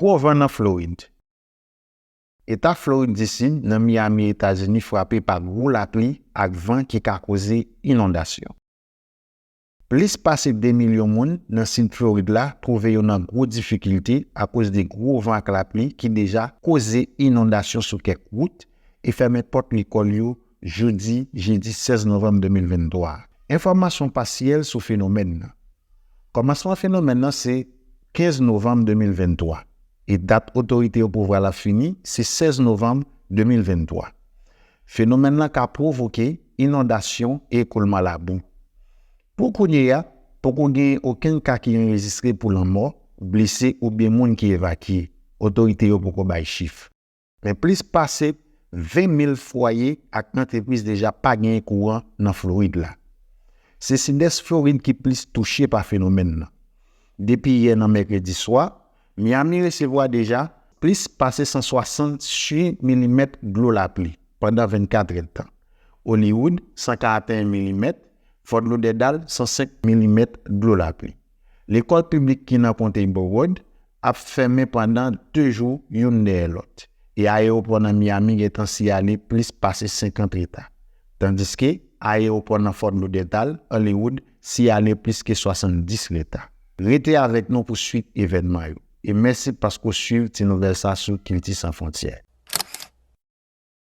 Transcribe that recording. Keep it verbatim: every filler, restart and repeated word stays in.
Gwo van nan Florid. Eta Florid di Sid, nan Miami, Etazini, frape pa gwo lapli ak van ki ka koze inondasyon. Plis pase de milyon moun nan Sid Florid la twouve yo nan gwo difikilte akoz de gwo van ak lapli ki deja koze inondasyon sou kèk wout e fèmen pòt lekòl yo jodi, jedi sèz novanm de mil venntwa a. Enfòmasyon pasyèl sou fenomèn nan. Kòmansman fenomèn nan se kenz novanm de mil venntwa e dat otorite yo pouvwa la fini se sèz novanm de mil venntwa. Fenomèn nan ka pwovoke inondasyon e ekoulman labou. Pou kounye a, poko genyen okenn ka ki anrejistre pou lanmò, blese oubyen moun ki evakye. Otorite yo poko bay chif. Men plis pase ven mil fwaye ak antrepriz deja pa genyen kouran nan Florid la. Se Sidès Florid ki plis touche pa fenomèn nan. Depi yè nan mèkredi swa, Miami resevwa deja plis pase san swasanntuit milimèt dlo lapli pandan vennkat èdtan. Hollywood, san karanteyen milimèt, Fort Lauderdale, san senk milimèt dlo lapli. Lekòl piblik ki nan konte Broward ap fèmen pandan de jou youn dèyè lòt, e ayewopò nan Miami gentan siyale plis pase senkant reta, tandiske ayewopò nan Fort Lauderdale, Hollywood, siyale plis ke swasanndis reta. Rete avèk nou pou swit evènman yo, e mèsi paske w swiv ti nouvèl sa sou Kilti San Fwontyè.